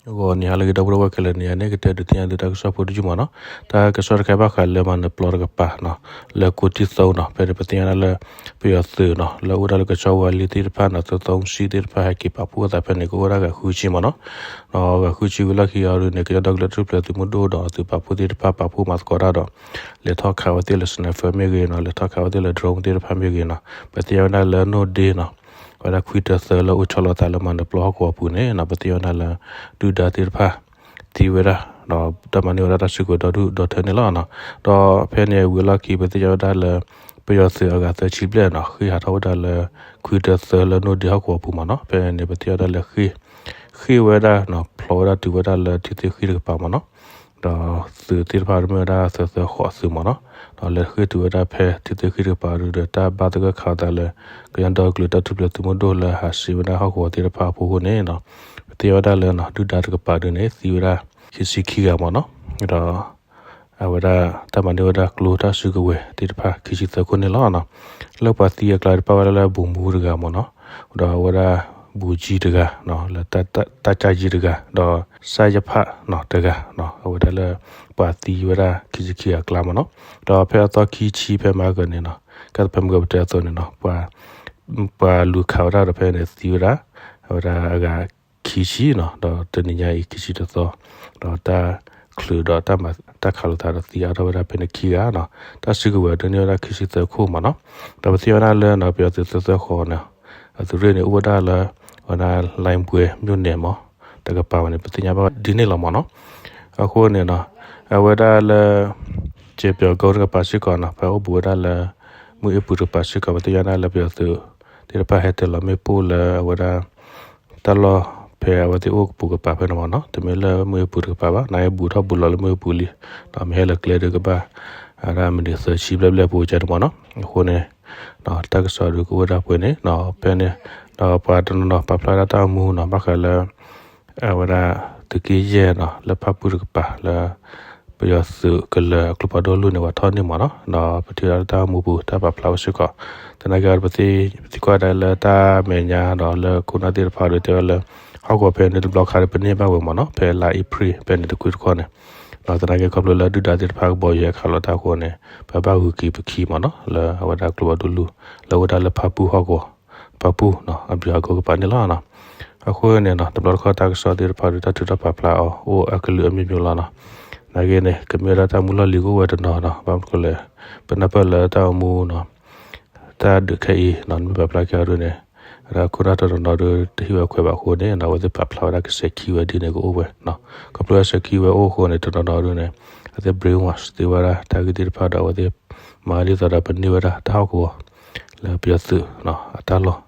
ဂီၤနံၤဟါလၢအဂ့ၤ ဒီပုၢ်ဝဲၢ်ခဲလၢာ်, နံၤအံၤန့ၣ် ကတဲဒုးသ့ၣ်ညါသုတၢ်ကစီၣ်ဖိတယုၢ်မ့ၢ်နီၤ. တၢ်ကစီၣ်တခါဘၣ်ဃးလၢမၤနၢၤပျီတကပၤနီၤ, လၢကိးထံၣ်သိနီၤ, ဖဲန့ၣ် ပသ့ၣ်ညါဒၣ်လၢ ပယီၤသုးနီၤ လၢအိၣ်ဒၣ်လၢကဆီဝါလ့သ့ၣ်တဖၣ်နီၤ, သုးသီမုၢ်ဆံသ့ၣ်တဖၣ် ဟဲက့ၤပာ်ဖှိၣ်အသးဖဲန့ၣ် ကအိၣ်ဒၣ်ဂၤဃုဆံမ့ၢ်နီၤ. ဒီးဂၤဃုဆံဝံၤလီၢ်ခံအံၤဒုန့ၣ် ကညီဒီကလုာ်တၢ်ထူၣ်ဖျဲးသုးမုၢ်ဒိၣ်ဒီးသုးပာ်ဖှိၣ်သ့ၣ်တဖၣ် ပာ်ဖှိၣ်မၤသကိးတၢ်ဒီး လဲၤထီၣ်ခးဝဲသ့ၣ်လၢ sniper မ့ၢ်ဂ့ၤနီၤ, လဲၤထီၣ်ခးဝဲသ့ၣ်လၢ drone သ့ၣ်တဖၣ်မ့ၢ်ဂ့ၤနီၤ. ပသ့ၣ်ညါဝဲဒၣ်လၢနိၣ်ဒ့နီၤ, ဝဲဒၣ်ခွံတၢသၢလၢအိၣ်ဆီလီၤသးလၢမၤနၢၤပျီဟီၣ်ကဝီၤပူၤန့ၣ်နီၤ, ပသ့ၣ်ညါဝဲဒၣ်လၢ ဒုၣ်ဒါသ့ၣ်တဖၣ် သံဝဲဒၣ်, ဒီးတၢ်မၤန့ၢ်ဝဲဒၣ်တၢ်စုကဝဲၤဒီဒူၣ်ဒီထၢန့ၣ်လီၤနီၤ. ဒီးဖဲန့ၣ်ဝံၤလီၢ်ခံ ပသ့ၣ်ညါဝဲဒၣ်လၢ ပယီၤသုးအဂၤသၢဆံဘျဲၣ်နီၤ, ဃ့ၢ်ဟးထီၣ်ဝဲဒၣ်လၢ ခွံတၢသၢလၢနိၣ်ဒ့ဟီၣ်ကဝီၤပူၤမ့ၢ်နီၤ. ဖဲန့ၣ် ပသ့ၣ်ညါဝဲဒၣ်လၢ ဃ့ၢ်ဝဲဒၣ်နီၤ, ဖျိးဝဲဒၣ်တုၤဝဲဒၣ်လၢထံသ့ၣ်ဃံၣ်တကပၤမ့ၢ်နီၤ. ဒီးသုးသ့ၣ်တဖၣ်မ့ၢ်ဝဲဒၣ်သၢသၢဃိးသုးမ့ၢ်နီၤ. ဒီးလဲၤဃ့ၢ်တုၤဝဲဒၣ်ဖဲထံသ့ၣ်ဃံၣ်တကပၤဒုဒီး တၢ်ဘၣ်သဂၢၢ်ခးအသးလၢ ကညီဒီကလုာ်တၢ်ထူၣ်ဖျဲးသုးမုၢ်ဒိၣ်လၢဟးစံးဝဲဒၣ်ဟီၣ်ကဝီၤသ့ၣ်တဖၣ်အဖီခိၣ်န့ၣ်နီၤ, ပသ့ၣ်ညါဝဲဒၣ်လၢ ဒုၣ်ဒါတကပၤဒုန့ၣ် သံဝဲဒၣ် ခံဆံခံဂၤမ့ၢ်နီၤ. ဒီး အဝဲဒၣ်တၢ်မၤန့ၢ်ဝဲဒၣ်ကျိတၢ်စုကဝဲၤသ့ၣ်တဖၣ် ခံဆံသၢခိၣ်န့ၣ်လီၤနီၤ. လၢပှၤသံအကျါ တပာ်ဝဲဒၣ်လၢ ဗိုလ်မှူး တဂၤမ့ၢ်နီၤ, ဒီးအဝဲဒၣ် ဗိုလ်ကြီး တဂၤနီၤ, လၢ တပ်ကြပ်ကြီး တဂၤ, ဒီး စစ်တပ် နီၤ တဂၤနီၤ, အဝဲဒၣ်လၢ ပှၤသံဝဲဒၣ်ခံဆံခံဂၤအကျါမ့ၢ်နီၤ. ဒီးဖဲအသီခံဆံဖဲမဟါကၢန့ၣ်နီၤ, ကဲသးဖဲမုၢ်ကပတဲအသိးန့ၣ်နီၤ, ပှၤ ပှၤလူၤခးဝဲဒၣ်ဒီးဖဲန့ၣ်သံဝဲဒၣ် အဝဲဒၣ်အဂၤခံဆံနီၤ, ဒီးတနံၤညါအံၤခံဆံတသီ, ဒီးတၢ်ချုးဒီးတၢ်မၤတၢ်ခးလိာ်သးဒီးသံအါထီၣ်ဝဲဒၣ်ဖဲန့ၣ်ခံဂၤနီၤ, တၢ်စုကဝဲၤဒုန့ၢ်ဝဲဒၣ်ခံဆံသၢခိၣ်မ့ၢ်နီၤ. ဒီးပသ့ၣ်ညါဝဲဒၣ်လၢနီၤ ပယီၤသုးသၢသၢဃိးန့ၣ် အသုးရ့ၣ်န့ၣ် အိၣ်ဝဲဒၣ်လၢ အဝဲဒၣ် လိုင်းပွဲ မြို့နယ် မ့ၢ် တကပၤဝဲန့ၣ် ပသ့ၣ်ညါဘၣ်ဒ်န့ၣ်လီၤမ့ၢ်နီၤ. အဃိန့ၣ်နီၤ အဝဲဒၣ်လၢ စဲးပၠီၤကိတကပၤစ့ၢ်ကီးနီၤ ဖဲအိၣ်ဘူးဝဲဒၣ်လၢ မုၢ်အ့ၣ်ပူၤတကပၤစ့ၢ်ကီး ပသ့ၣ်ညါဒၣ်လၢပယီၤသုးသ့ၣ်တဖၣ်ဟဲတ့ၢ်လီၤမ့ၣ်ပိၢ်လၢအဝဲဒၣ် တၢ်လီၢ်ဖဲအဝဲသ့ၣ်အိၣ်ကပူၤကပၤဖဲန့ၣ်မ့ၢ်နီၤ, တမ့ၢ်လၢမုၢ်အ့ၣ်ပူၤတကပၤဘၣ်, နာ်က့ဘူးထီၣ်ဘူးလီၤလၢမုၢ်အ့ၣ်ပူၤလံ, ဒီးမ့ၢ်ဟဲလၢကျဲဒုးကဘၣ် အဝဲဒၣ်မံးနံးသၢဆံဘျဲၣ်ဘျဲၣ်ဖိကဲန့ၣ်မ့ၢ်နီၤ. အဃိန့ၣ် တၢ်ကစီၣ်ဒုးကအိၣ်ဝဲဒၣ်ပှဲၤန့ၣ်နီၤ, ဖဲန့ၣ် ဒီးပှၤတနီၤနီၤပာ်ဖျါဝဲဒၣ်တၢ်အိၣ်မူနီၤ ဘၣ်ဃးလၢ အဝဲဒၣ်သုးက့ယဲၢ်နီၤ လၢဖၣ်ပူၣ်တကပၤလၢ ပယီၤသုးကလၢၤအကျိဖးဒိၣ်လူၢ်န့ၣ် ပှၤထီၣ်န့ၢ်မ့ၢ်နီၤ, ဒီးပထံၣ်ဝဲဒၣ်လၢတၢ်အိၣ်မူပူၤတၢ်ပာ်ဖျါဝဲစ့ၢ်ကီး, သနာ်က့ဒီး ပသံကွၢ်ဒၣ်လၢတၢ်မဲာ်ညါဒီးလၢခိၣ်နၢ်သ့ၣ်တဖၣ်ဒီးတဲဝဲလၢ ဟီၣ်ကဝီၤဖဲန့ၣ်တဘျီခါဒီးပန့ၢ်ဘၣ်ဝဲမ့ၢ်နီၤ, ဖဲလါအ့ဖြ့ၣ်ဖဲန့ၣ်တခွံတခီန့ၣ်, ဒီးသနာ်က့ခီဖျိလၢဒုၣ်ဒါသ့ၣ်တဖၣ်ကဘီယူၤဟဲခးလိာ်တၢ်အဃိန့ၣ် ပဘၣ်ဂုၤက့ၤပခံမ့ၢ်နီၤ လၢအဝဲဒၣ်ကျိဖးဒိၣ်လူၢ် လၢအိၣ်ဝဲဒၣ်လၢဖၣ်ပူၣ်ဟီၣ်ကဝီၤ ဖၣ်ပူၣ်နီၤ အဘျုးအကိကပၤန့ၣ်လီၤ. အဃိန့ၣ်နီၤ တဘျီတခီၣ်တၢ်ကစီၣ်သ့ၣ်တဖၣ်ဒီးတၢ်ထုးထီၣ်ပာ်ဖျါအီၤအိၣ်အကလုာ်အမျိုးမျိုးလီၤနီၤ. သနာ်က့န့ၣ် ကမ့ၢ်ဝဲဒၣ်တၢ်မူလီၢ်လံၤကအိၣ်ဝဲတနီၤနီၤ, ဘၣ်မနုၤလဲၣ် ပနၢ်ပၢၢ်လၢတၢ်အိၣ်မူနီၤ တၢ်ဒုးခဲအံၤနီၤ နမ့ၢ်ပာ်ဖျါက့ၤအီၤဒုန့ၣ် အဝဲဒၣ်ခိၣ်နၢ်တနီၤနီၤဒုတဟ့ၣ်ဝဲခွဲးဘၣ်အဃိန့ၣ် အဝဲသ့ၣ်ပာ်ဖျါဝဲဒၣ်ကစဲးခံဝဲဒ်န့ၣ်ကအိၣ်ဝဲနီၤ. ခီဖျိလၢစဲးခံဝဲအိၣ်အဃိန့ၣ် တနီၤနီၤဒုန့ၣ် အဝဲသ့ၣ် brainwash သ့ဝဲဒၣ်တၢ်ဂ့ၢ်သ့ၣ်တဖၣ်ဒီး အဝဲသ့ၣ်မၤဒ်သိးဒီးပန့ၢ်ဝဲဒၣ်တၢ်ဟီၣ်ကဝီၤ လၢပယီၤသုးအတၢ်လီၢ်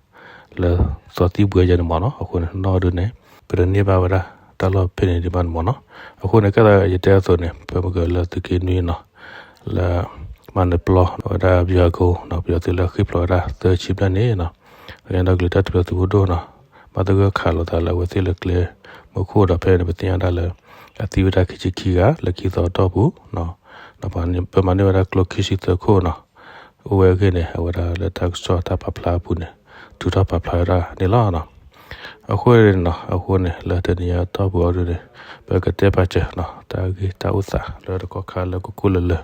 လၢသီသံၣ်ဘှဲယဲန့ၣ်မ့ၢ်နီၤ. အဃိန့ၣ် နီၢ်ဒုန့ၣ် ပတန့ၢ်ဘၣ်ဝဲဒၣ်တၢ်လီၢ်ဖဲန့ၣ်ဒံးဘၣ်န့ၣ်မ့ၢ်နီၤ. အဃိန့ၣ် ကဲသးယတဲအသိးန့ၣ် ဖဲမုၢ်ကလၢသုးက့နွံနီၤ လၢ မၤနၢၤပျီဝဲဒၣ် ဗျူဟာကုန်း နီၤ ပယီၤသုးလၢဃ့ၢ်ဖျိးဝဲဒၣ်သၢဆံဘျဲၣ်န့ၣ်နီၤ ကညီဒီကလုာ်တၢ်ထူၣ်ဖျဲးသုးမုၢ်ဒိၣ်နီၤ ဘၣ်သဂၢၢ်ခးလိာ်သးလၢအဝဲသ့ၣ်လၢကျဲမူခိၣ်ဒီး ဖဲန့ၣ် ပသ့ၣ်ညါဒၣ်လၢ အသံဝဲဒၣ်ခံဆံခံဂၤ လၢခံသီအတီၢ်ပူၤ ဒီးပမၤန့ၢ်ဝဲဒၣ်ကျိခံဆံသၢခိၣ်နီၤ အိၣ်ဝဲအဂ့ၢ်န့ၣ် အဝဲဒၣ်လၢတၢ်ကစီၣ်တၢ်ပာ်ဖျါအပူၤန့ၣ် ထုးထီၣ်ပာ်ဖျါဝဲဒၣ်န့ၣ်လီၤ. အဃိန့ၣ်နီၤ အဃိန့ၣ် လၢတနံၤအံၤအတီၢ်ပူၤအီၤဒုန့ၣ် ပကတဲပာ်စၢၤနီၤ တၢ်ဂ့ၢ်တၢ်အိၣ်သးလၢတကီၢ်ခါလၢကကိၣ်လၢလၢ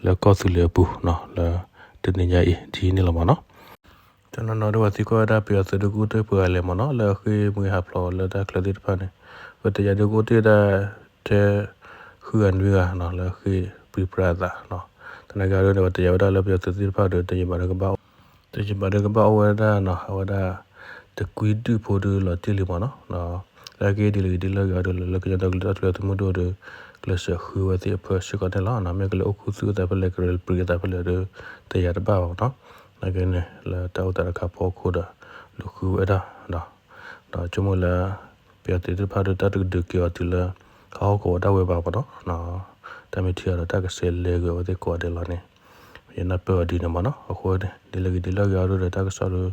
လၢကီၢ်သူလ့ၤအပူၤနီၤ လၢတနံၤညါအံၤဒ်န့ၣ်လီၤမ့ၢ်နီၤ. တနီၤနီၤဒုးပှၤသံကွၢ်ဝဲဒၣ် ပယီၤသုးဒုးကအိၣ်တ့ၢ်ပှဲၤဂၤလဲၣ်မ့ၢ်နီၤ လၢအဃ့ၢ်မှံဟးဖျိးလၢတၢ်ချၢသ့ၣ်တဖၣ်န့ၣ် ပတယၤဒုးကအိၣ်တ့ၢ်ဒၣ်ထဲ ဃုဂၤနွံဂၤနီၤ လၢအဃ့ၢ်ပြံပြါအသးနီၤ. သနာ်က့ဒုန့ၣ် ပတယၤဝဲဒၣ်လၢပယီၤသုးသ့ၣ်တဖၣ်ဒီး တယံာ်ဘၣ်ဒုးကဘၣ် တယံာ်ဘၣ်ဒုးကဘၣ်အိၣ်ဝဲဒၣ်နီၤ အဝဲဒၣ် တကွံဒုၣ်ဖိဒုးလီၤတံၢ်လံမ့ၢ်နီၤ. လၢအက့ဒ်လဲၣ်ဂ့ၤဒ်လဲၣ်ဂ့ၤအီၤဒုးလၢ လၢကညီဒီကလုာ်တၢ်ထူၣ်ဖျဲးသုးမုၢ်ဒိၣ်ဒီး ကျဲးစၢးဃုဝဲသ့ၣ်အဖၢစ့ၢ်ကီးန့ၣ်လီၤ. မ့ၢ်ကလဲၤအိၣ်ခူသူၣ်အသးဖဲလဲၣ် ကရၢပြံအသးဖဲလဲၣ်ဒီး တယၤတဘၣ်ဘၣ်မ့ၢ်နီၤ. သနာ်က့န့ၣ် လၢတၢ်အိၣ်သးတခါဖီခိၣ်ဒီး လူၤဃုဝဲဒၣ် ဒီးဆိကမိၣ်လၢ ပယီၤသုးသ့ၣ်တဖၣ်ဒီး တၢ်တကဒုးက့ၤအီၤတုၤလၢ ဟီၣ်ကဝီၤဒၣ်ဝဲဘၣ်မ့ၢ်နီၤ. တၢ်မ့ၢ်ထံၣ်အီၤဒီး တၢ်ကဆဲးလဲၤဂ့ၤအဝဲသ့ၣ်ကိးဂၤဒဲးလီၤန့ၣ် ယနၢ်ပၢၢ်အီၤဒ်န့ၣ်မ့ၢ်နီၤ. အဃိန့ၣ် ဒ်လဲၣ်ဂ့ၤဒ်လဲၣ်ဂ့ၤအီၤဒုးဒီး တၢ်ကစီၣ်ဒီး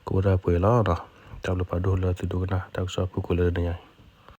ကအိၣ်ဒၣ်ပှဲၤလီၤ. တၢ်ဘျုးဖးဒိၣ်လၢသုဒိကနၣ်တၢ်ကစီၣ်ဖုၣ်ကိာ်လၢတနံၤညါအံၤ